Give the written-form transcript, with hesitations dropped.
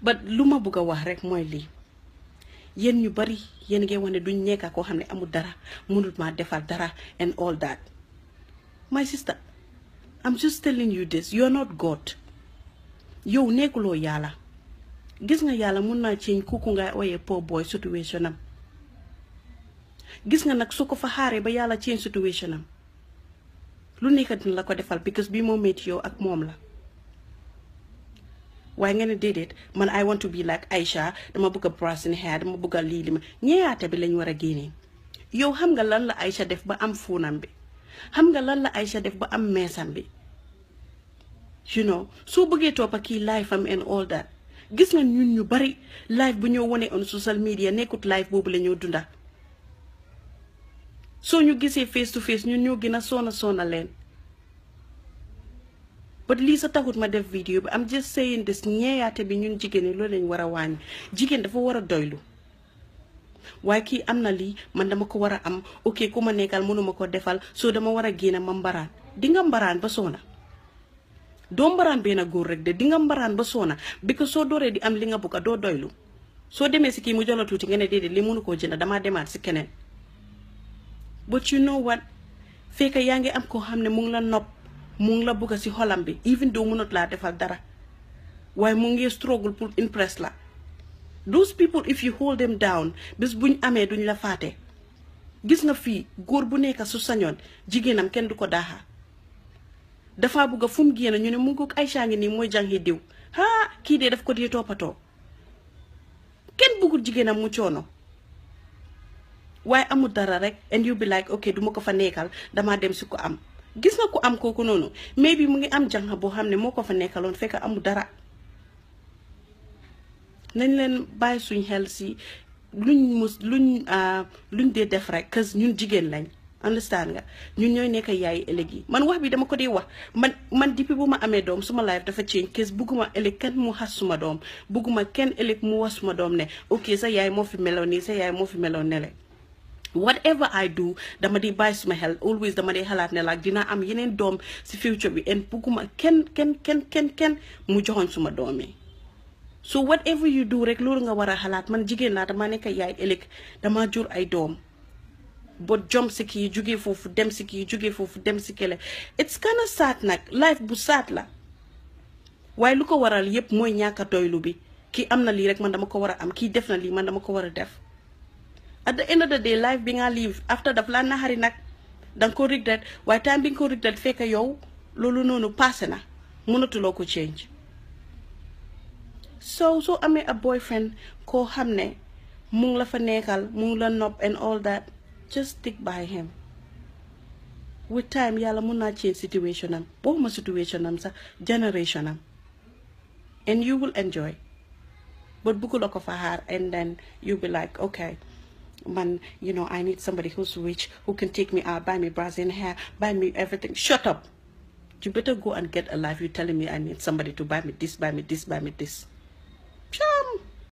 but lu ma bëgg a wax rek mooy lii yéen ñu bari yéen ngeen wax ne duñ nekka koo xam ne amul dara mënul maa defal dara and all that. My sister, I'm just telling you this, you're not God. Yow nekkuloo yàlla gis nga yàlla mun naa change kooku nga ooyee poor boy situation am gis nga nag su ko fa xaaree ba yàlla change situation am lu nekk dina la ko defal because bi moo métti yow ak moom la waaye nga ne déedéet man I want to be like Aisha dama bëgg a brushing hair dama bëgg a lii li ma ñeeyaate bi lañ war a génnee yow xam nga lan la Aisha def ba am fuunam bi xam nga lan la Aisha def ba am meesam bi you know soo bëggee toppa kii life am and all that gis nga ñun ñu bari live bu ñoo wone on social media nekkut live boobu la ñoo dunda soo ñu gisee face to face ñun ñoo gën a soona leen but lii sa taxut ma def vidéo bi am just saying this ñeeyaate bi ñun jigéen ñi loolu lañ war a wàññi jigéen dafa war a doylu waaye kii am na lii man dama ko war a am ok ku ma nekkal mënuma ko defal soo dama war a génn ma mbaraan di nga mbaraan ba soona doo mbaraan benn góor rek de di nga mbaraan ba soona because soo dooree di am li nga bëgg a doo doylu soo demee si kii mu jola tuuti nga ne déedéet li mënu koo jënd damaa demaat si keneen but you know what fekk yaa ngi am koo xam ne mu ngi la nopp mu ngi la bëgg si xolam bi even though mënut laa defal dara waaye mu ngi struggle pour impress la those people if you hold them down bés buñ amee duñ la faate gis nga fii góor bu nekk su sañoon jigéenam kenn du ko daaxa dafa bëgg a fu mu génn ñu ne mu ngi Aïcha ngi nii mooy jàngi diw kii dee daf ko dee toppatoo kenn bëggul jigéenam mu coono waaye amul dara rek and you be like ok duma ko fa nekkal damaa dem si ko am gis nga ko am kooku noonu mais bi mu ngi am jànq boo xam ne moo ko fa nekkaloon fekk amul dara nañ leen bàyyi suñ xel si luñ dee def rek cause ñun jigéen lañ understand nga ñun ñooy nekk yaay ëllëg yi man wax bi dama ko dee wax man depuis bu ma amee doom suma life dafa change cause bugguma ëllëg kenn mu xas suma doom bugguma kenn ëllëg mu wax suma doom ne ok sa yaay moo fi meloon nii sa yaay moo fi meloon ne le whatever I do dama di bàyyi suma xel always dama di xalaat ne like dina am yeneen doom si future bi and bugguma kenn mu joxoñ suma doom yi so whatever you do rek loolu nga war a xalaat man jigéen laa dama nekk yaay ëllëg dama jur ay doom bot jom si kii jógee foofu dem si kii jógee foofu dem si kele it's kind of sad nag life bu sad la waaye lu ko waral yépp mooy ñàkk a doylu bi kii am na lii rek man dama ko war a am kii def na lii man dama ko war a def at the end of the day life bi nga live after daf laa naxari nag danga ko regret waaye time bi nga ko regret fekk yow loolu noonu passé na mënatuloo ko change so amee a boyfriend koo xam ne mu ngi la fa nekkal mu ngi la nopp and all that just stick by him with time yàlla mun naa change situation am bokkuma situation am sax generation am and you will enjoy but bugguloo ko fa xaar and then you be like okay man you know I need somebody who's rich who can take me out buy me Brazilian hair buy me everything shut up you better go and get a life. You telling me I need somebody to buy me this buy me this buy me this. Chum.